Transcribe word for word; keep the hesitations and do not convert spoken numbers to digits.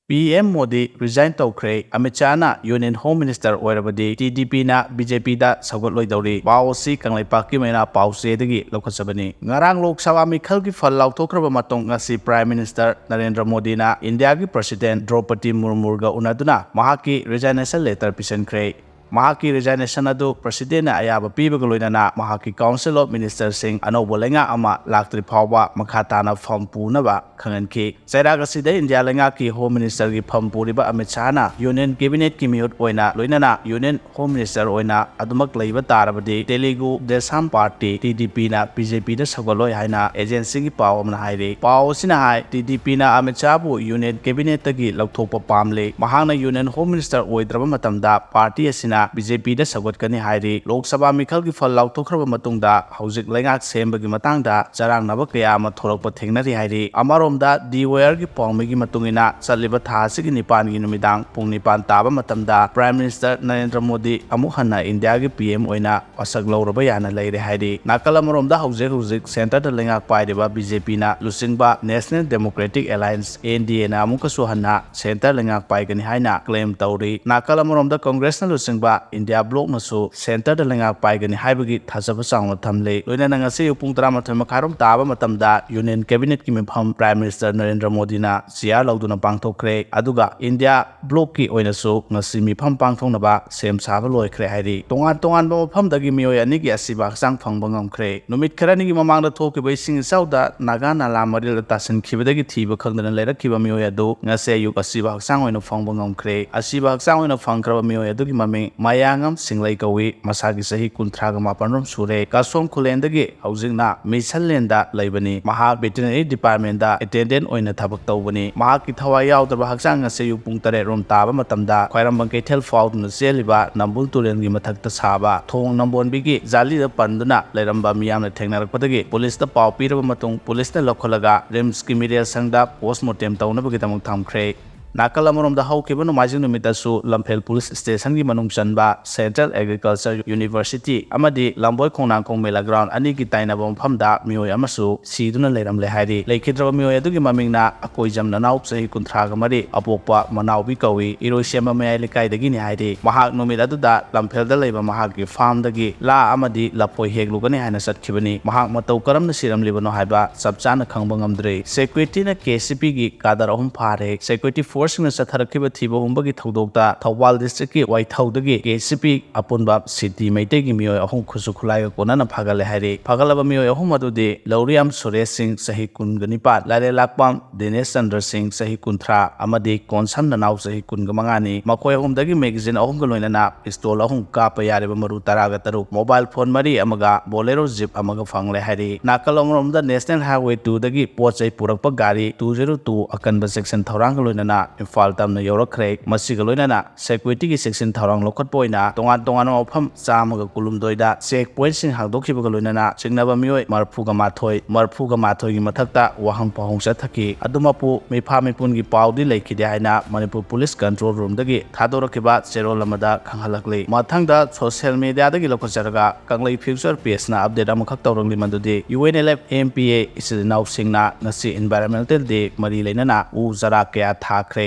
P M Modi resign ꯇꯧꯈ꯭ꯔꯦ꯫ Amit ꯁꯥꯍꯅ Union Home Minister ꯑꯣꯏꯔꯕꯗꯤ T D ꯄꯤꯅ ꯕꯤ ꯖꯦ ꯄꯤꯗ ꯁꯧꯒꯠꯂꯣꯏꯗꯧꯔꯤ꯫ ꯄꯥꯎ ꯑꯁꯤ ꯀꯪꯂꯩꯄꯥꯛꯀꯤ ꯃꯩꯔꯥ ꯄꯥꯎꯆꯦꯗꯒꯤ ꯂꯧꯈꯠꯆꯕꯅꯤ꯫ ꯉꯔꯥꯡ ꯂꯣꯛ ꯁꯚꯥ ꯃꯤꯈꯜꯒꯤ ꯐꯜ ꯂꯥꯎꯊꯣꯛꯈ꯭ꯔꯕ ꯃꯇꯨꯡ ꯉꯁꯤ Prime Minister ꯅꯔꯦꯟꯗ꯭ꯔ ꯃꯣꯗꯤꯅ ꯏꯟꯗꯤꯌꯥꯒꯤ President ꯗ꯭ꯔꯧꯄꯗꯤ ꯃꯨꯔꯃꯨꯒ ꯎꯅꯗꯨꯅ ꯃꯍꯥꯛꯀꯤ resignation letter ꯄꯤꯁꯤꯟꯈ꯭ꯔꯦ꯫ ꯃꯍꯥꯛꯀꯤ resignation ꯑꯗꯨ Presidentꯅ ꯑꯌꯥꯕ ꯄꯤꯕꯒ ꯂꯣꯏꯅꯅ ꯃꯍꯥꯛꯀꯤ Council of Ministerꯁꯤꯡ ꯑꯅꯧꯕ ꯂꯩꯉꯥꯛ ꯑꯃ ꯂꯥꯛꯇ꯭ꯔꯤ ꯐꯥꯎꯕ ꯃꯈꯥ ꯇꯥꯅ ꯐꯝ ꯄꯨꯅꯕ ꯈꯪꯍꯟꯈꯤ꯫ ꯆꯩꯔꯥꯛ ꯑꯁꯤꯗ ꯏꯟꯗꯤꯌꯥ ꯂꯩꯉꯥꯛꯀꯤ Home Ministerꯒꯤ ꯐꯝ ꯄꯨꯔꯤꯕ ꯑꯃꯤꯠ ꯁꯥꯍꯅ Union Cabinetꯀꯤ ꯃꯤꯍꯨꯠ ꯑꯣꯏꯅ ꯂꯣꯏꯅꯅ Union Home Minister ꯑꯣꯏꯅ ꯑꯗꯨꯃꯛ ꯂꯩꯕ ꯇꯥꯔꯕꯗꯤ Telugu Desam Party, T D ꯄꯤꯅ ꯕꯤ ꯖꯦ ꯄꯤꯗ ꯁꯧꯒꯠꯂꯣꯏ ꯍꯥꯏꯅ agencyꯒꯤ ꯄꯥꯎ ꯑꯃꯅ ꯍꯥꯏꯔꯤ꯫ ꯄꯥꯎ ꯑꯁꯤꯅ ꯍꯥꯏ, ꯇꯤ ꯗꯤ ꯄꯤꯅ ꯑꯃꯤꯠ ꯁꯥꯍꯕꯨ Union Cabinetꯇꯒꯤ ꯂꯧꯊꯣꯛꯄ ꯄꯥꯝꯂꯤ꯫ ꯃꯍꯥꯛꯅ Union Home Minister ꯑꯣꯏꯗ꯭ꯔꯕ ꯃꯇꯝꯗ party ꯑꯁꯤꯅ ꯕꯤ ꯖꯦ ꯄꯤꯗ ꯁꯧꯒꯠꯀꯅꯤ ꯍꯥꯏꯔꯤ꯫ ꯂꯣꯛ ꯁꯚꯥ ꯃꯤꯈꯜꯒꯤ ꯐꯜ ꯂꯥꯎꯊꯣꯛꯈ꯭ꯔꯕ ꯃꯇꯨꯡꯗ ꯍꯧꯖꯤꯛ ꯂꯩꯉꯥꯛ ꯁꯦꯝꯕꯒꯤ ꯃꯇꯥꯡꯗ ꯆꯔꯥꯡꯅꯕ ꯀꯌꯥ ꯑꯃ ꯊꯣꯛꯂꯛꯄ ꯊꯦꯡꯅꯔꯤ ꯍꯥꯏꯔꯤ꯫ ꯑꯃꯔꯣꯝꯗ, ꯗꯤ ꯋꯦꯌꯔꯒꯤ ꯄꯥꯎꯃꯤꯒꯤ ꯃꯇꯨꯡ ꯏꯟꯅ, ꯆꯠꯂꯤꯕ ꯊꯥ ꯑꯁꯤꯒꯤ ꯅꯤꯄꯥꯟꯒꯤ ꯅꯨꯃꯤꯗꯥꯡ ꯄꯨꯡ ꯅꯤꯄꯥꯟ ꯇꯥꯕ ꯃꯇꯝꯗ Prime Minister ꯅꯔꯦꯟꯗ꯭ꯔ ꯃꯣꯗꯤ ꯑꯃꯨꯛ ꯍꯟꯅ ꯏꯟꯗꯤꯌꯥꯒꯤ ꯄꯤ ꯑꯦꯝ ꯑꯣꯏꯅ ꯋꯥꯁꯛ ꯂꯧꯔꯕ ꯌꯥꯅ ꯂꯩꯔꯦ ꯍꯥꯏꯔꯤ꯫ ꯅꯥꯀꯜ ꯑꯃꯔꯣꯝꯗ ꯍꯧꯖꯤꯛ ꯍꯧꯖꯤꯛ centreꯗ ꯂꯩꯉꯥꯛ ꯄꯥꯏꯔꯤꯕ ꯕꯤ ꯖꯦ ꯄꯤꯅ ꯂꯨꯆꯤꯡꯕ National Democratic Alliance, N D ꯑꯦꯅ ꯑꯃꯨꯛꯀꯁꯨ ꯍꯟꯅ centre ꯂꯩꯉꯥꯛ ꯄꯥꯏꯒꯅꯤ ꯍꯥꯏꯅ claim ꯇꯧꯔꯤ꯫ ꯅꯥꯀꯜ ꯑꯃꯔꯣꯝꯗ Congressꯅ ꯂꯨꯆꯤꯡꯕ ꯏꯟꯗꯤꯌꯥ ꯕ꯭ꯂꯣꯛꯅꯁꯨ centreꯗ ꯂꯩꯉꯥꯛ ꯄꯥꯏꯒꯅꯤ ꯍꯥꯏꯕꯒꯤ ꯊꯥꯖꯕ ꯆꯥꯎꯅ ꯊꯝꯂꯤ꯫ ꯂꯣꯏꯅꯅ ꯉꯁꯤ ꯑꯌꯨꯛ ꯄꯨꯡ ꯇꯔꯥꯃꯥꯊꯣꯏ ꯃꯈꯥꯏꯔꯣꯝ ꯇꯥꯕ ꯃꯇꯝꯗ Union Cabinetꯀꯤ ꯃꯤꯐꯝ Prime Minister ꯅꯔꯦꯟꯗ꯭ꯔ ꯃꯣꯗꯤꯅ chair ꯂꯧꯗꯨꯅ ꯄꯥꯡꯊꯣꯛꯈ꯭ꯔꯦ꯫ ꯑꯗꯨꯒ ꯏꯟꯗꯤꯌꯥ ꯕ꯭ꯂꯣꯛꯀꯤ ꯑꯣꯏꯅꯁꯨ ꯉꯁꯤ ꯃꯤꯐꯝ ꯄꯥꯡꯊꯣꯛꯅꯕ ꯁꯦꯝ ꯁꯥꯕ ꯂꯣꯏꯈ꯭ꯔꯦ ꯍꯥꯏꯔꯤ꯫ ꯇꯣꯉꯥꯟ ꯇꯣꯉꯥꯟꯕ ꯃꯐꯝꯗꯒꯤ ꯃꯤꯑꯣꯏ ꯑꯅꯤꯒꯤ ꯑꯁꯤꯕ ꯍꯛꯆꯥꯡ ꯐꯪꯕ ꯉꯝꯈ꯭ꯔꯦ꯫ ꯅꯨꯃꯤꯠ ꯈꯔꯅꯤꯒꯤ ꯃꯃꯥꯡꯗ ꯊꯣꯛꯈꯤꯕ ꯏꯁꯤꯡ ꯏꯆꯥꯎꯗ ꯅꯥꯒꯥ ꯅꯥꯂꯥ ꯃꯔꯤꯜꯗ ꯇꯥꯁꯤꯟꯈꯤꯕꯗꯒꯤ ꯊꯤꯕ ꯈꯪꯗꯅ ꯂꯩꯔꯛꯈꯤꯕ ꯃꯤꯑꯣꯏ ꯑꯗꯨ ꯉꯁꯤ ꯑꯌꯨꯛ ꯑꯁꯤꯕ ꯍꯛꯆꯥꯡ ꯑꯣꯏꯅ ꯐꯪꯕ ꯉꯝꯈ꯭ꯔꯦ꯫ ꯑꯁꯤꯕ ꯍꯛꯆꯥꯡ ꯑꯣꯏꯅ ꯐꯪꯈ꯭ꯔꯕ ꯃꯤꯑꯣꯏ ꯑꯗꯨꯒꯤ ꯃꯃꯤꯡ ꯃꯌꯥꯡꯉꯝ ꯁꯤꯡꯂꯩ ꯀꯧꯏ꯫ ꯃꯁꯥꯒꯤ ꯆꯍꯤ ꯀꯨꯟꯊ꯭ꯔꯥꯒ ꯃꯥꯄꯟ ꯔꯣꯝ ꯁꯨꯔꯦ꯫ ꯀꯥꯁꯣꯡ ꯈꯨꯂꯦꯟꯗꯒꯤ ꯍꯧꯖꯤꯛꯅ ꯃꯤꯁꯟꯂꯦꯟꯗ ꯂꯩꯕꯅꯤ꯫ ꯃꯍꯥꯛ Veterinary Departmentꯗ attendant ꯑꯣꯏꯅ ꯊꯕꯛ ꯇꯧꯕꯅꯤ꯫ ꯃꯍꯥꯛꯀꯤ ꯊꯋꯥꯏ ꯌꯥꯎꯗ꯭ꯔꯕ ꯍꯛꯆꯥꯡ ꯉꯁꯤ ꯑꯌꯨꯛ ꯄꯨꯡ ꯇꯔꯦꯠ ꯔꯣꯝ ꯇꯥꯕ ꯃꯇꯝꯗ ꯈ꯭ꯋꯥꯏꯔꯝꯕꯟ ꯀꯩꯊꯦꯜ ꯐꯥꯎꯗꯨꯅ ꯆꯦꯜꯂꯤꯕ ꯅꯝꯕꯨꯜ ꯇꯨꯔꯦꯜꯒꯤ ꯃꯊꯛꯇ ꯁꯥꯕ ꯊꯣꯡ ꯅꯝꯕꯣꯟꯕꯤꯒꯤ ꯖꯥꯂꯤꯗ ꯄꯟꯗꯨꯅ ꯂꯩꯔꯝꯕ ꯃꯤꯌꯥꯝꯅ ꯊꯦꯡꯅꯔꯛꯄꯗꯒꯤ ꯄꯨꯂꯤꯁꯇ ꯄꯥꯎ ꯄꯤꯔꯕ ꯃꯇꯨꯡ ꯄꯨꯂꯤꯁꯅ ꯂꯧꯈꯠꯂꯒ ꯔꯤꯝꯁꯀꯤ ꯃꯤꯔꯦꯜ ꯁꯪꯗ postmortem ꯇꯧꯅꯕꯒꯤꯗꯃꯛ ꯊꯝꯈ꯭ꯔꯦ꯫ ꯅꯥꯀꯜ ꯑꯃꯔꯣꯝꯗ ꯍꯧꯈꯤꯕ ꯅꯣꯡꯃꯥꯏꯖꯤꯡ ꯅꯨꯃꯤꯠꯇꯁꯨ ꯂꯝꯐꯦꯜ ꯄꯨꯂꯤꯁ ꯁ꯭ꯇꯦꯁꯟꯒꯤ ꯃꯅꯨꯡ ꯆꯟꯕ Central Agriculture University ꯑꯃꯗꯤ ꯂꯝꯕꯣꯏ ꯈꯣꯡꯅꯥꯡꯈꯣꯡ ꯃꯦꯂꯥ ꯒ꯭ꯔꯥꯎꯟ ꯑꯅꯤꯒꯤ ꯇꯥꯏꯅꯕ ꯃꯐꯝꯗ ꯃꯤꯑꯣꯏ ꯑꯃꯁꯨ ꯁꯤꯗꯨꯅ ꯂꯩꯔꯝꯂꯦ ꯍꯥꯏꯔꯤ꯫ ꯂꯩꯈꯤꯗ꯭ꯔꯕ ꯃꯤꯑꯣꯏ ꯑꯗꯨꯒꯤ ꯃꯃꯤꯡꯅ ꯑꯀꯣꯏꯖꯝ ꯅꯅꯥꯎ ꯆꯍꯤ ꯀꯨꯟꯊ꯭ꯔꯥꯒ ꯃꯔꯤ, ꯑꯄꯣꯛꯄ ꯃꯅꯥꯎꯕꯤ ꯀꯧꯏ, ꯏꯔꯣꯏꯁꯦꯝꯕ ꯃꯌꯥꯏ ꯂꯩꯀꯥꯏꯗꯒꯤꯅꯤ ꯍꯥꯏꯔꯤ꯫ ꯃꯍꯥꯛ ꯅꯨꯃꯤꯠ ꯑꯗꯨꯗ ꯂꯝꯐꯦꯜꯗ ꯂꯩꯕ ꯃꯍꯥꯛꯀꯤ ꯐꯥꯔꯝꯗꯒꯤ ꯂꯥ ꯑꯃꯗꯤ ꯂꯐꯣꯏ ꯍꯦꯛꯂꯨꯒꯅꯤ ꯍꯥꯏꯅ ꯆꯠꯈꯤꯕꯅꯤ꯫ ꯃꯍꯥꯛ ꯃꯇꯧ ꯀꯔꯝꯅ ꯁꯤꯔꯝꯂꯤꯕꯅꯣ ꯍꯥꯏꯕ ꯆꯞ ꯆꯥꯅ ꯈꯪꯕ ꯉꯝꯗ꯭ꯔꯤ꯫ Security ꯅ K C P ꯒꯤ ꯀꯥꯗꯔ ꯑꯍꯨꯝ ꯐꯥꯔꯦ꯫ Security force ꯁꯤꯡꯅ ꯆꯠꯊꯔꯛꯈꯤꯕ ꯊꯤꯕ ꯍꯨꯝꯕꯒꯤ ꯊꯧꯗꯣꯛꯇ ꯊꯧꯕꯥꯜ district ꯀꯤ ꯋꯥꯏꯊꯧꯗꯒꯤ K C P ꯑꯄꯨꯟꯕ ꯁꯤꯇꯤ ꯃꯩꯇꯩꯒꯤ ꯃꯤꯑꯣꯏ ꯑꯍꯨꯝ ꯈꯨꯠꯁꯨ ꯈꯨꯠꯂꯥꯏꯒ ꯀꯣꯟꯅꯅ ꯐꯥꯒꯠꯂꯦ ꯍꯥꯏꯔꯤ꯫ ꯐꯥꯒꯠꯂꯕ ꯃꯤꯑꯣꯏ ꯑꯍꯨꯝ ꯑꯗꯨꯗꯤ ꯂꯧꯔꯤꯌꯥꯝ ꯁꯨꯔꯦꯁ ꯁꯤꯡ, ꯆꯍꯤ ꯀꯨꯟꯒ ꯅꯤꯄꯥꯟ, ꯂꯥꯏꯔꯦꯂꯥꯛꯄꯝ ꯗꯤꯅꯦꯁ ꯆꯟꯗ꯭ꯔ ꯁꯤꯡ, ꯆꯍꯤ ꯀꯨꯟꯊ꯭ꯔꯥ, ꯑꯃꯗꯤ ꯀꯣꯟꯁꯝ ꯅꯅꯥꯎ, ꯆꯍꯤ ꯀꯨꯟꯒ ꯃꯉꯥꯅꯤ꯫ ꯃꯈꯣꯏ ꯑꯍꯨꯝꯗꯒꯤ magazine ꯑꯍꯨꯝꯒ ꯂꯣꯏꯅꯅ pistol ꯑꯍꯨꯝ ꯀꯥꯞꯄ ꯌꯥꯔꯤꯕ ꯃꯔꯨ ꯇꯔꯥꯒ ꯇꯔꯨꯛ, mobile phone ꯃꯔꯤ ꯑꯃꯒ Bolero Jeep ꯑꯃꯒ ꯐꯪꯂꯦ ꯍꯥꯏꯔꯤ꯫ ꯅꯥꯀꯜ ꯑꯃꯔꯣꯝꯗ National Highway two ꯗꯒꯤ ꯄꯣꯠ ꯆꯩ ꯄꯨꯔꯛꯄ ꯒꯥꯔꯤ two zero two ꯑꯀꯟꯕ section ꯊꯧꯔꯥꯡꯒ ꯂꯣꯏꯅꯅ ꯏꯝꯐꯥꯜ ꯇꯝꯅ ꯌꯧꯔꯛꯈ꯭ꯔꯦ꯫ ꯃꯁꯤꯒ ꯂꯣꯏꯅꯅ security ꯒꯤ section ꯊꯧꯔꯥꯡ ꯂꯧꯈꯠꯄ ꯑꯣꯏꯅ ꯇꯣꯉꯥꯟ ꯇꯣꯉꯥꯟꯕ ꯃꯐꯝ ꯆꯥꯝꯃꯒ ꯀꯨꯟꯍꯨꯝꯗꯣꯏꯗ check point ꯁꯤꯡ ꯍꯥꯡꯗꯣꯛꯈꯤꯕꯒ ꯂꯣꯏꯅꯅ ꯆꯤꯡꯅꯕ ꯃꯤꯑꯣꯏ ꯃꯔꯤꯐꯨꯒ ꯃꯥꯊꯣꯏ, ꯃꯔꯤꯐꯨꯒ ꯃꯥꯊꯣꯏꯒꯤ ꯃꯊꯛꯇ ꯋꯥꯍꯪ ꯄꯥꯎꯍꯪ ꯆꯠꯊꯈꯤ꯫ ꯑꯗꯨꯃꯛꯄꯨ ꯃꯤꯐꯥ ꯃꯤꯄꯨꯟꯒꯤ ꯄꯥꯎꯗꯤ ꯂꯩꯈꯤꯗꯦ ꯍꯥꯏꯅ ꯃꯅꯤꯄꯨꯔ Police Control Room ꯗꯒꯤ ꯊꯥꯗꯣꯔꯛꯈꯤꯕ ꯆꯦꯔꯣꯜ ꯑꯃꯗ ꯈꯪꯍꯜꯂꯛꯂꯤ꯫ ꯃꯊꯪꯗ social media ꯗꯒꯤ ꯂꯧꯈꯠꯆꯔꯒ ꯀꯪꯂꯩ Future Page ꯅ update ꯑꯃꯈꯛ ꯇꯧꯔꯛꯂꯤ, ꯃꯗꯨꯗꯤ U N L F M P A ꯏꯆꯤꯜ ꯏꯅꯥꯎꯁꯤꯡꯅ ꯉꯁꯤ Environmental Day ꯃꯔꯤ ꯂꯩꯅꯅ ꯎ ꯆꯥꯔꯥ ꯀꯌꯥ ꯊꯥꯈ꯭ꯔꯦ꯫